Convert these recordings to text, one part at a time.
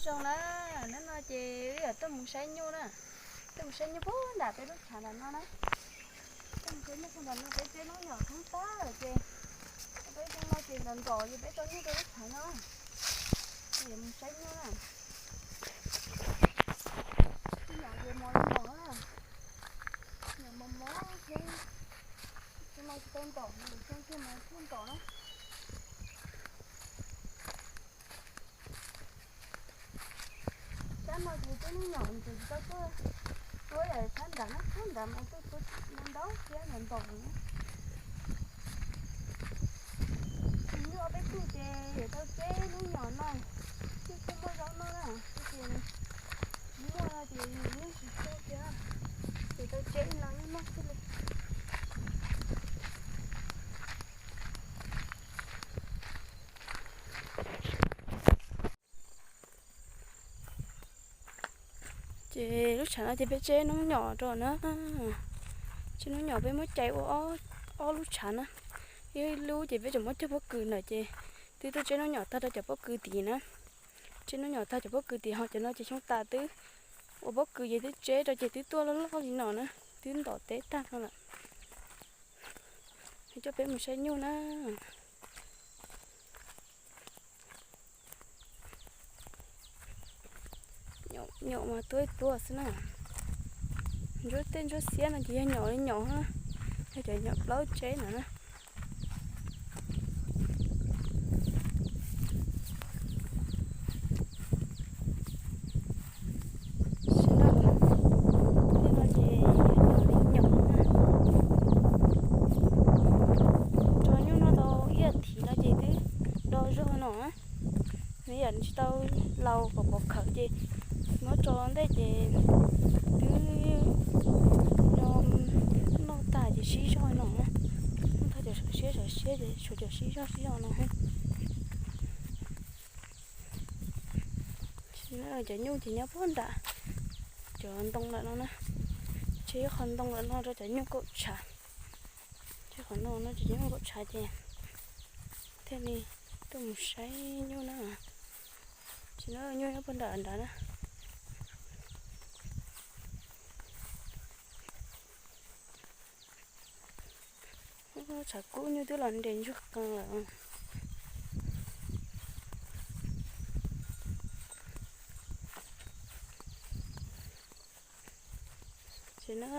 Zoo na, hnub no ces wb yuav tuaj mus saib nyuj na. Tuaj mus saib nyuj puag nram peb lub tshav nram no na. Tuaj mus saib nyuj puag nram no, peb tseb noob nyom thoob tag lawm ces peb zoo no ces ntom ntom ces peb tso nyuj rau lub tshav no. Ces yuav mus saib nyuj na. Nyom ces mos li no na. Nyom mos mos thiab. Xyoo no tsis tau ntom, xyoo kiag mas thiaj ntom na. Sab no ces twb noob nyom ces tsis tau tuaj, tuaj yam sab nrad na, sab nrad mas tuaj tuaj ntau thiab ntom ntom na. Nyuj ob peb tug ces yuav tau tseb noob nyom no, twb tsis muaj zaub noj na, ces tsis muaj no ces nyuj tsis tau thiab, ces tau tseb no noj xwb li. Ces lub tshav no ces peb tseb noob nyom rau na. Tseb noob nyom peb muab cais ua ob lub tshav na. Ib lub ces peb tseem muab cog pob kws ntawm ces twb tuaj tseb noob nyom tag rau cov pob kws tid na. Tseb noob nyom tag cov pob kws tid ho cov no ces xyoo tas twb ua pob kws ces twb tseb rau ces twb tuaj loj loj li no na, twb ntom teb tag no lawm. Coj peb mus saib nyuj na. Nyom mas tuaj tuaj xwb na. Ntsuab tej ntsuab xiab no ces yog nyom li nyom na, yog cov nyom plaub tseb no na. Tej no ces yog nyom li nyom na. Tso nyuj noj tau ib as thiv no ces twb do zog no. Nws yam tsis tau laus kom pov khawm ces muab tso ntej ces twb noj tag ces sib zog no na. Noj tag cov saum siab saum siab ces tshuav cov sib zog sib zog no. Cov nyuj ces nyob puag nram cov ntoo lawm no na. Tseb qhov ntoo lawm no rau cov nyuj kaum tshav. Tseb qhov ntoo no cov nyuj kaum tshav ces thiaj li tuaj mus saib nyuj na. Ces no nyuj nyob puag nram nrad na. Tshav kub nyuj twb los nres ntsuag qees lawm. Ces na,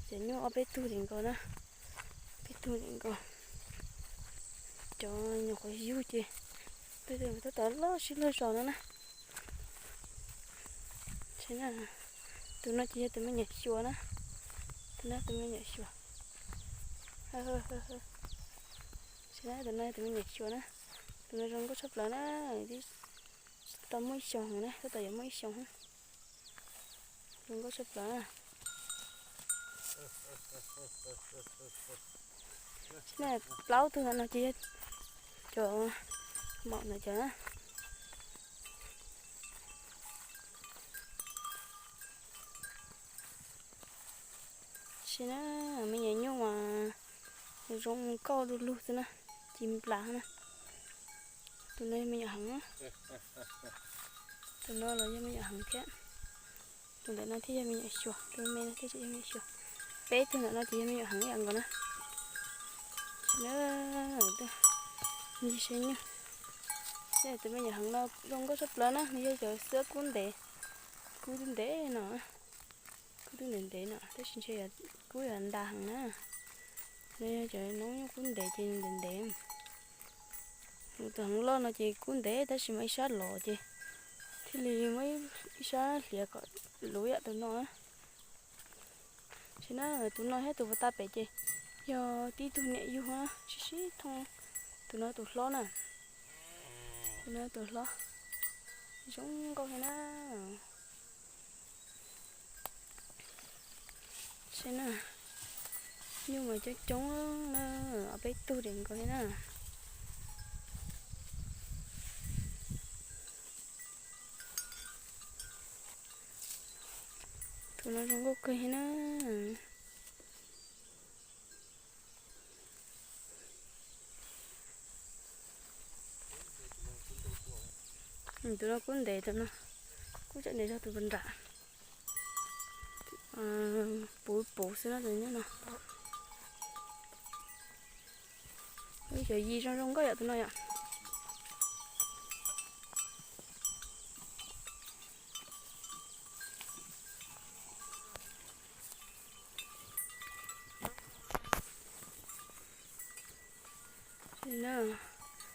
ces nyuj ob peb tug li nkaus na, peb tug li nkaus. Cov nyuam qhuav yug ces peb tug tab tom loj sib luag zos no na. Ces na, tus no ces yog tus me nyuam xyuas na, tus no tus me nyuam xyuas. Ces na, tus no tus me nyuam xyuas na, tus no zoo nkauj tshaj plaws na, tsis tau muaj ib xyoos na, tab tom yuav muaj ib xyoos. Zoo nkauj tshaj plaws na. Plaub tug ntawm no ces yog cov maum ntawd cov na. Sim na, me nyuam nyuj mas zoo nkauj du lug xwb na, ci nplas na. Tus no yog me nyuam heev, tus no los yog me nyuam heev thiab. Tus ntawm no thiaj yog me nyuam xyuas, tus me no thiaj yog me nyuam xyuas. Peb tug ntawm no ces yog me nyuam heev ib yam nkaus na. Sim na, ncig saib nyuj. Tus me nyuam heev no zoo nkauj tshaj plaws na, nws yog cov xwb kub ntev, kub ntev no, kub twb ntev ntev no tab sis ntshe kub yuav ntas heev na. Nws yog cov noob nyuj kub ntev ces ntev ntev. Tus heev loj no ces kub ntev tab sis mas ib sab los ces thiaj li muab ib sab hliav kom luv yam tus no. Sim na, tus no thiab tus puas tag pem ces yog tib tug niam yug na, sib sib thooj. Tus no tus hlob na, tus no tus hlob, zoo nkauj thiab na. Sim na, nyuj mas coob coob na, ob peb tug li nkaus thiab na. Tus no zoo nkauj kawg thiab na. Tus no kub ntev, tus no kub tseem ntev zog tus nram. Puv puv xwb no tus nyob no. Cov yis zoo zoo nkauj yom tus no yom.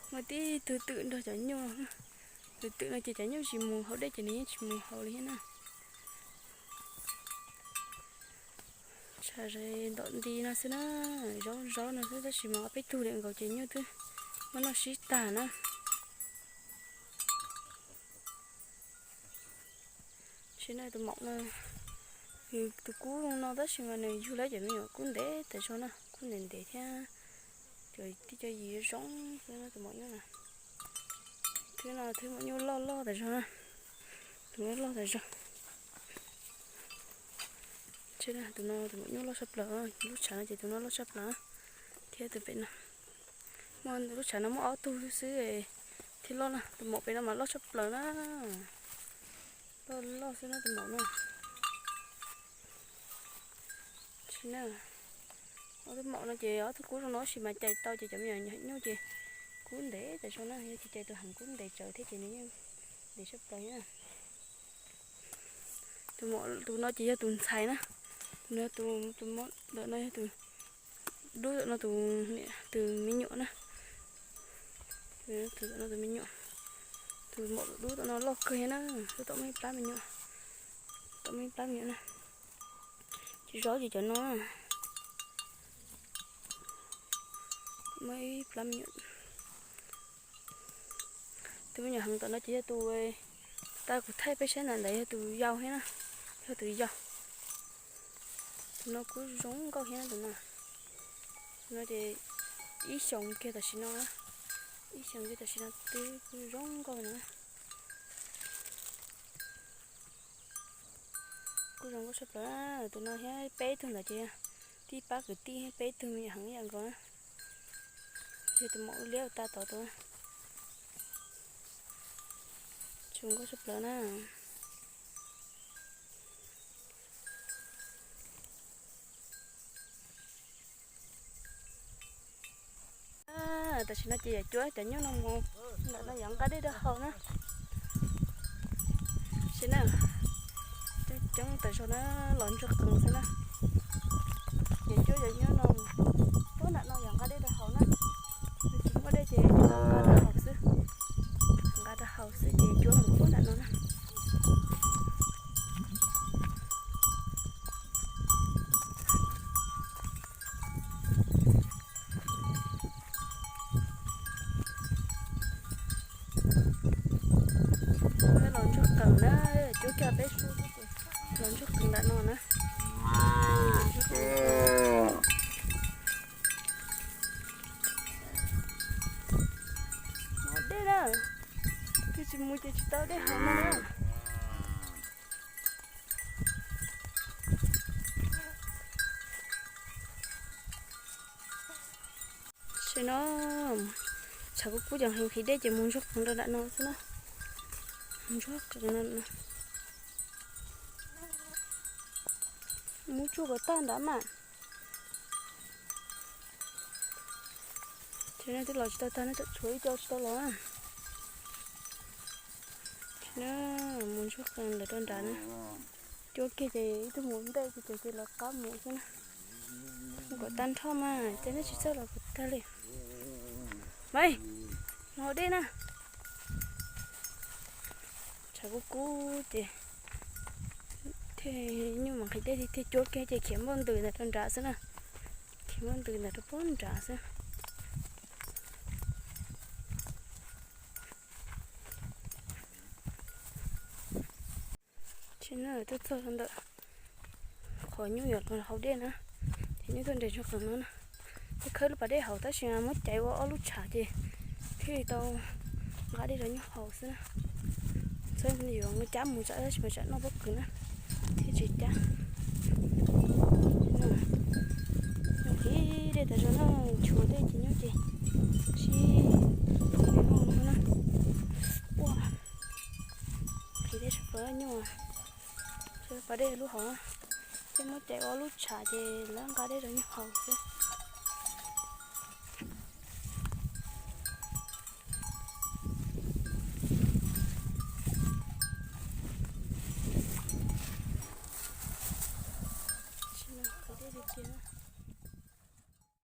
Muaj tib tug twm nrog cov nyuj, tus twm no ces cov nyuj tsis mus haus dej ces nws yeej tsis mus haus li thiab na. Tshav ze ntom nti no xwb na, zaub zaub no xwb tab sis mas ob peb tug li nkaus ces nyuj twb muab noj sib tag na. Sim no tus maum no, tus kub no tab sis mas nws yug lawv cov me nyuam kub ntev tas zog na, kub ntev ntev thiab. Cov tib co yim zoo xwb no tus maum nyuj no. Thwb no thwb maum nyuj loj loj tas zog na, tus loj loj tas zog. Tus no tus maum nyuj loj tshaj plaws, lub tshav no ces tus no loj tshaj plaws thiab tus pem no. Muaj lub tshav no muaj ob tug xwb thiab loj na, tus maum pem no mas loj tshaj plaws na. Loj loj xwb no tus maum no. Sim na, ob tug maum no ces ob tug kub zoo no tab sis mas cais tau ces cov me nyuam nyuj ces kub ntev tas zog na, yog tsis cais tus heev kub ntev tsawv thiab ces nws yeej ntev tshaj plaws na. Tus no ces yog tus ntxhais na, tus no tus, tus ntawm no yog tus dub, ntawm no tus, tus me nyuam na. Tus ntawm no tus me nyuam, tus maum dub ntawm no loj kawg na, twb tau muaj ib plab me nyuam, tau muaj ib plab me nyuam na. Tsis zoo ces cov no muaj ib plab me nyuam. Tus me nyuam heev tom no ces yog tus, tau kuv thaij peb saib ntawm ntawd yog tus yau thiab na, yog tus yau. Tus no kuj zoo nkauj thiab na tus no. Tus no ces ib xyoos kiag tam sim no, ib xyoos kiag tam sim no twb kuj zoo nkauj na. Kuj zoo nkauj tshaj plaws. Tus no thiab peb tug ntawd ces tib pab kwv tij, peb tug me nyuam heev ib yam nkaus na. Yog tus maum liab tag tod tus, zoo nkauj tshaj plaws na. Tam sim no ces yawm cuab cov nyuj no mus ntawm no yuav nqa dej rau haus na. Sim na, coob coob tas zog na, los ntsuag qees xwb na. Yawm cuab cov nyuj no mus puag nram no yuav nqa dej rau haus na. Nws tsis muaj dej ces nqa rau haus xwb, nqa rau haus xwb ces cuab mus puag nram no na. Los ntsuag qees na, cuab kiag peb su, los ntsuag qees nram no na. Haus dej na, twb tsis mus ces tsis tau dej haus no na. Sim no tshav kub kub ces nqhis dej ces mus ntsuag qees rau nram no xwb na. Mus ntsuag qees no, mus tsuag kom tag nrad mas. Ces no twb los tsis tau tag no, tshuav ib co tsis tau los. Mus ntsuag qees ntawd rau nrad na. Cuab kiag ces ib tug mus ntej ces ces los qab mus xwb na. Mus kom tag nrho mas ces nej tsis txawj los kom tag li. Mas, mus haus dej na. Tshav kub kub ces thiaj nyuj mas nqhis dej thiaj cuab kiag ces khiav npauj ntws ntawd rau nrad xwb na. Khiav npauj ntws ntawd rau puag nrad xwb. Ces no tuaj txog ntawm qhov nyuj yuav los haus dej na, ces nyuj tuaj nres ntsoog qees no na. Twb khawb lub pas dej haus tab sis muab cais ua ob lub tshav ces thiaj li tau nqa dej rau nyuj haus xwb na. Txhob yuav cab mus tsam tab sis mas tsam noj pob kws na thiaj tsis cab. Nqhis dej tas zog na, nchuav dej ces nyuj ces sib ua na. Ua Dej sab plaws nyuj, pas dej lub hauv, thiaj muab cais ua lub tshav ces lawv nqa dej rau nyuj haus xwb.